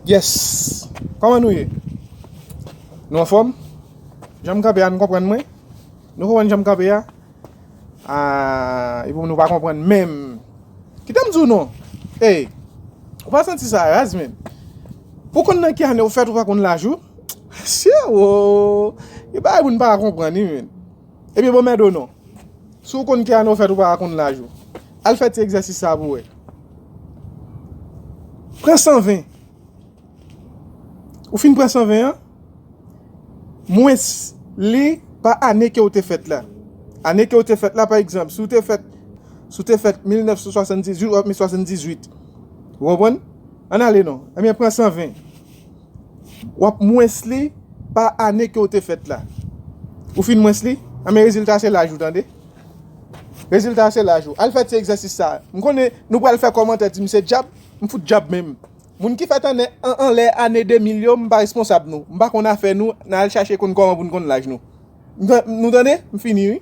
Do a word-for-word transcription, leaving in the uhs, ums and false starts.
Yes. Kòman nou ye? Nou anfòm? Jan m kanpe a, nou konprann mwen? Nou konprann jan m kanpe a? Ah, epi nou pa konprann menm. Kite m di w non. Ey, ou pa santi sa raz, menm? Pou konn nan ki ane ou fèt, ou pa konn laj ou? Sye, wo. E bagay moun pa ka konprann, wi, menm. Ebyen, bon, mèdo non. Si w konn ki ane ou fèt, ou pa ka konn laj ou. Al fè ti egzèsis sa pou wè. Pran san ven. Ou fin pran san ven an, mwens li pa ane ke w te fèt la. Ane ke w te fèt la, pa egzanp, si w te fèt, si w te fèt mil nèf san swasanndizuit, w ap met swasanndizuit. Ou konprann? Ann ale non. Ebyen, pran san ven. W ap mwens li pa ane ke w te fèt la. Ou fin mwens li? Ebyen, rezilta se laj ou, tande. Rezilta se laj ou. Al fè ti egzèsis sa. M konnen nou pral fè kòmantè, di m se djab, m fout djab menm. Moun ki fèt anlè, an, anlè ane de mil yo, m pa responsab nou. M pa konn afè nou, n al chache konn kòman pou n konn laj nou. M ta-, nou tande? M fini, wi.